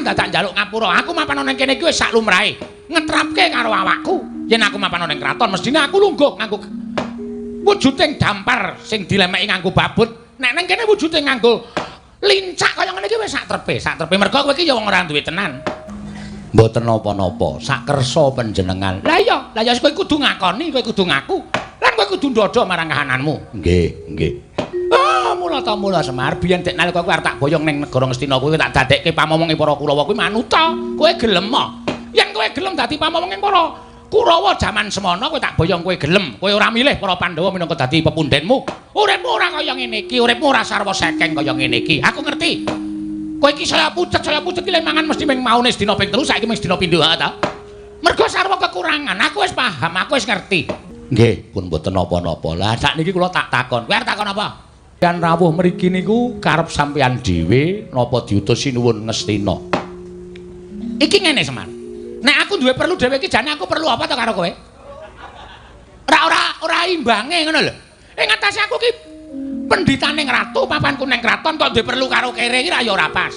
dadak njaluk ngapura. Aku mapan nang kene iki wis sak lumrahe. Ngetrapke karo awakku. Yen aku mapan nang kraton mestine aku lungguh nganggo wujuding dampar sing dilemeki nganggo babut. Nek nang kene wujude nganggo lincak kaya ngene iki wis sak trepe, sak trepe. Mergo kowe iki ya wong ora duwe tenan. Mboten napa-napa, sak kersa panjenengan. Lah iya, lah ya kowe kudu ngakoni, kowe kudu ngaku. Lan kowe kudu ndodho marang kahananmu. Nggih, nggih. Ah, mula ta mula Semar, biyen dek nalika kowe arep tak boyong ning negara Ngastina kuwi tak dadekke pamomonge para Kurawa kuwi manuta. Kowe gelem ah? Yen kowe gelem dadi pamomonge para Kurawa jaman semono kowe tak boyong kowe gelem. Kowe ora milih para Pandhawa minangka dadi pepundhenmu. Uripmu ora kaya ngene iki, uripmu ora sarwa sekeng kaya ngene iki. Aku ngerti. Kowe iki saya pucet iki lek mangan mesti ming maune sedina ping 3, saiki ming sedina pindho ha ta. Mergo sarwa kekurangan, aku wis paham, aku wis ngerti. Nggih, pun mboten napa-napa. Lah sakniki kula tak takon. Kowe arep takon apa? Sampeyan rawuh mriki niku karep sampeyan dhewe napa diutus Sinuwun Ngastina? Iki ngene Semar. Nek aku duwe perlu dhewe iki jane aku perlu apa to karo kowe? Ora ora ora imbange ngono lho. Ing atase aku ki pendhitaning ratu, papanku ning kraton kok duwe perlu karo kere iki ra ya ora pas.